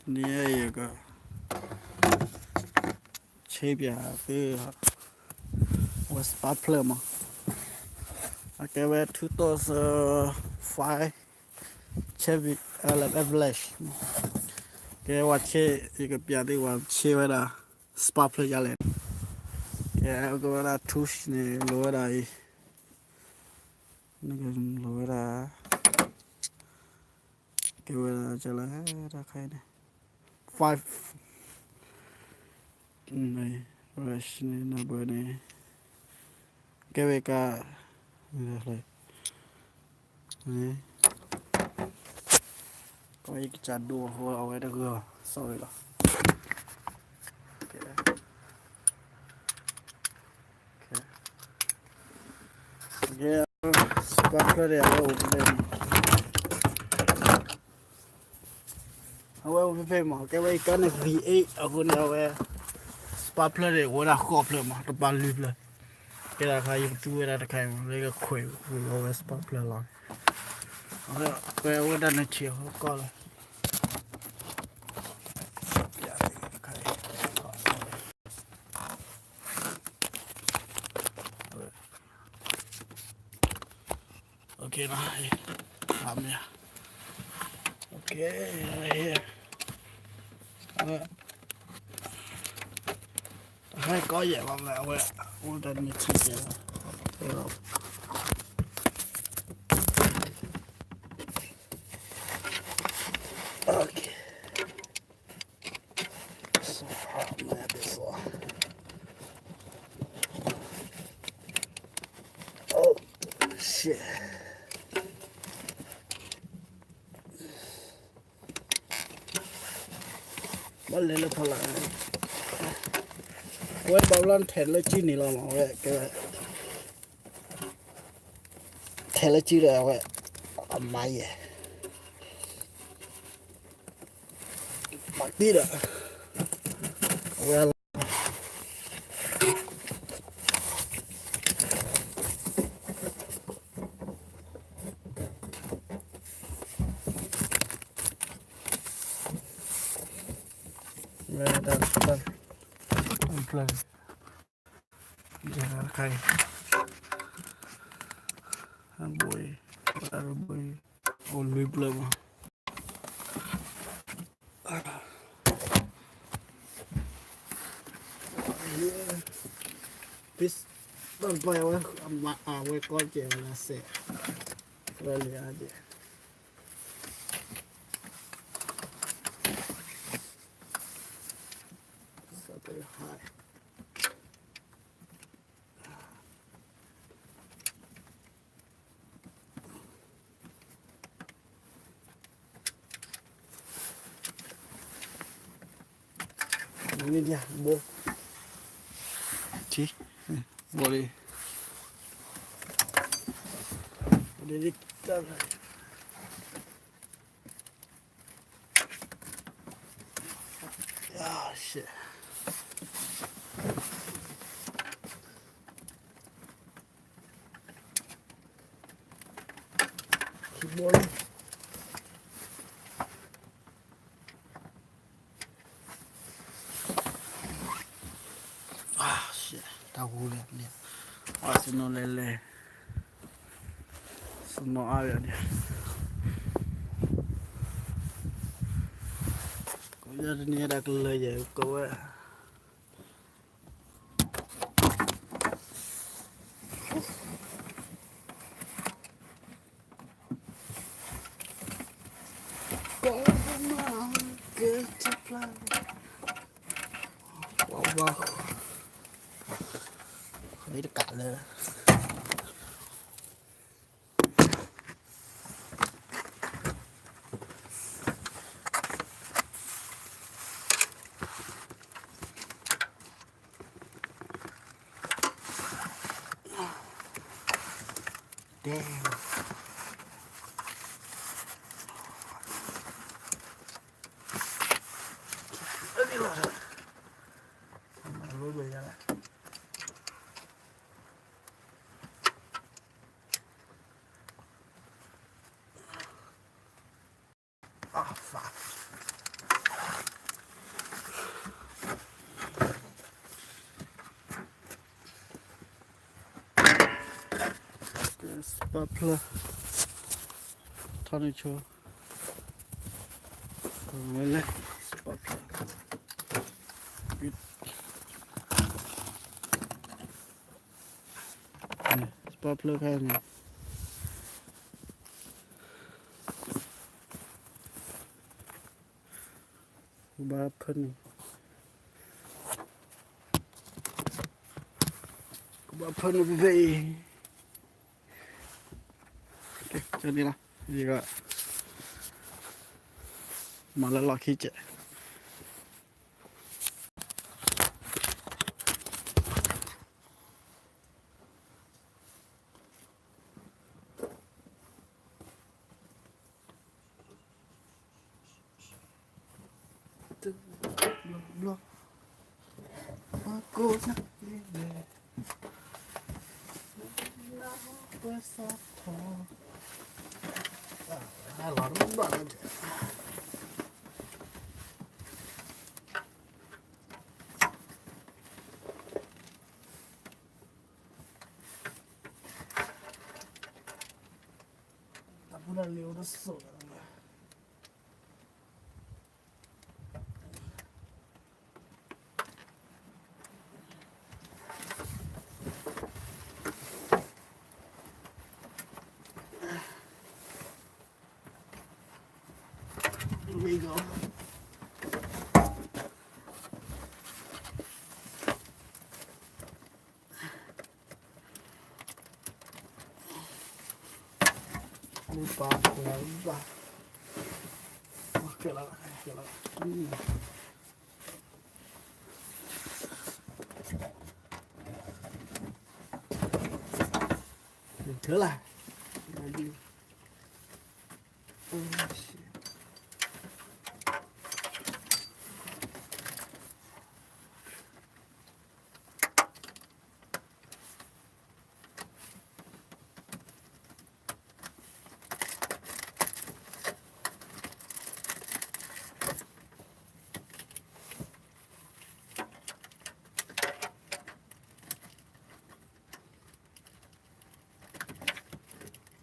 န့ၣ်ယက ဆ့ပၠးသု အဝဲ spark plug မး, အကဲဝဲ two thousand five Chevy Avalanche မး, ကဲဝဲဆ့ ယကပၠးသုဝဲဆ့ဝဲဒၣ် spark plug ယလဲၣ်, ကဲကဲဝဲဒၣ် two န့ၣ် လိၣ်ဝဲဒၣ်အံၤ, နကလိၣ်ဝဲဒၣ် ကဲဝဲဒၣ် ကဲလၢတၢ်ခါအံၤန့ၣ် five န့ၣ် နဘၣ်န့ၣ် ကဲဝဲကါ န့ၣ် ကီယကစၢ်ဒိအဃိ အဝဲတဂ့ၤ sorry လီၤ. ကဲ spark plug န့ၣ် အဝဲအိၣ်ဖဲ အဝဲအိၣ်ဖဲဖဲမး ကဲဝဲအံၤကါန့ၣ် V eight အဃိန့ၣ် အဝဲ spark plug န့ၣ် အိၣ်ဝဲဒၣ်ဃိးဖျၢၣ်မး တပာ်လွံၢ်ဖျၢၣ်, ကဲဒၣ်ခါ ယကသူဝဲဒၣ်တခါအံၤမး လၢကခွဲးဝဲအဝဲ spark plug လီၤ, အဝဲဝဲဒၣ်န့ၣ်ထံၣ်အဃိကီလီၤ. Okay လီၤ, မ့ၢ် okay ဟဲကီယဲၢ်ဘၣ်မး အဝဲ အိၣ်တၢ်န့ၣ်ထံၣ်ကဲလီၤ. Okay. So hot, man, this one. Oh, shit. ဘၣ်လဲၤလၢဖီလာ်, အဝဲဘၣ်ဘျီထဲးလၢစုန့ၣ်လီၤမး အဝဲကဲဝဲ ထဲးလၢစုဒီးအဝဲ အမါယဲၢ် မၤတံၢ်ဒီး အဝဲ ဝဲဒၣ်တၢ် တၢ် တၢ် တၢ် တၢ် ဘိ ဘိ အိၣ်လွံၢ်ဖျၢၣ်မး ပတပာ်ဝဲ အဝဲကီကဲဝဲလၢစဲး ဝဲလၢအကဲ Super high. နံၤဒၣ်ဘိ ထံ ဘိလံ ဒ်တၢ် Ah, shit. ခံဘိလံ Ah, shit. တၢ်ဟူလံန့ၣ် အစနီၤလဲၤလဲၤ စနီၤအါလံန့ၣ် ကိးညါတနံၤဒၣ်ကလၢၤယဲၢ်ကဝဲ ကမၤကဲတဖျါ ဝါဝါ ဝဲတကးလၢ Damn. အဒ်လီၤ အမၤလိဘၣ်ယၤလၢ Ah, fuck. စပားဖျၢၣ်, ထီၣ်န့ၢ်ဆိ, ဝဲလဲၣ်, စပားဖျၢၣ်, စပားဖျၢၣ်ခဲအံၤန့ၣ် ကဘၣ်ဖၢနုာ်, ကဘၣ်ဖၢနုာ်ဖဲအံၤ, ကဲန့ၣ်လီၤ, ယက မၤလၢလီၢ်ခံကဲး. တၢ်ဖိတၢ်လံၤအိၣ်တစိၢ်လီၤ. မ့ၢ်ပာ်လၢဘၣ်, ကဲလီၤ, ကဲလီၤ, ကဲလီၤ.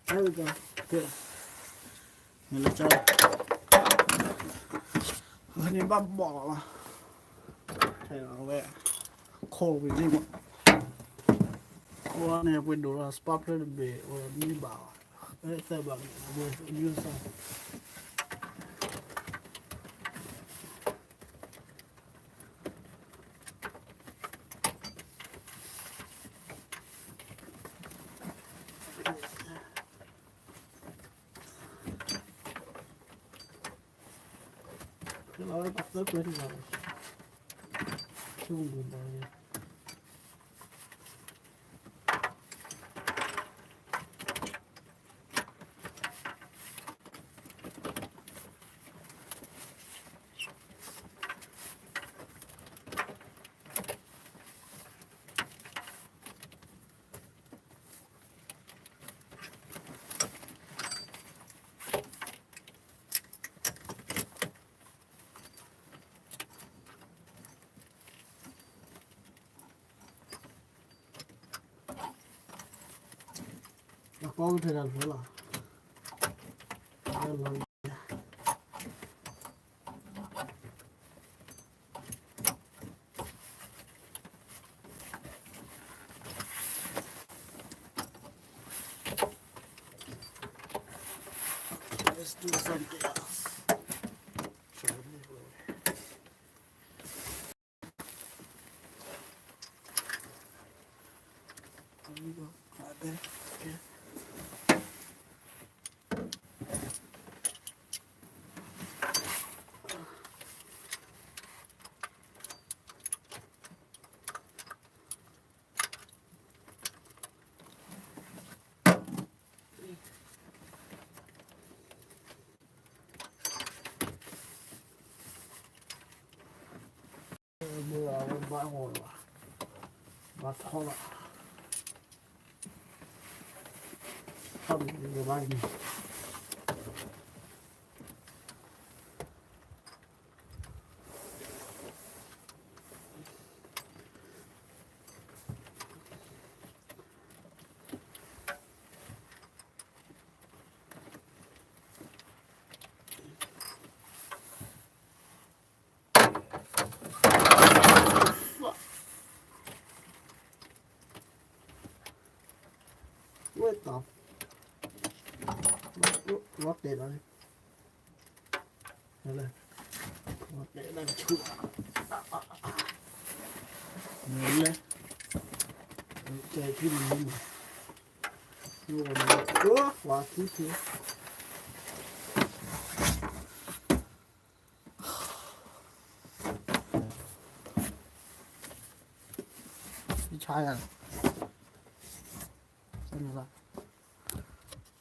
There we go. Good. န့ၣ်လၢကၠီ, န့ၣ်ဘၣ်ဘီၣ်လီၤလီၤ, ဝဲ, ခိၣ်ဝံၤန့ၣ်မး, အဝဲန့ၣ်ပှ့ၤဒိၣ်လီၤ စပားဖျၢၣ်တဘ့ၣ် အဝဲမ့ၢ်ဘၣ်, သၢဘၣ်န့ၣ် အဝဲ use အကီၢ်ကထဲတၢ်လၢလီၤ, လၢလီၤ, ဘၣ်ထီၣ်လီၤ, ထီၣ်လီၤ, ဝီတဲာ်ဒီး, ဝီတဲာ်ဒီးဆူၣ်, လဲၤ, တဲာ်ထံမနုၤန့ၣ်, ဝီထံထံ, ဆါယၤ, နလီၤ,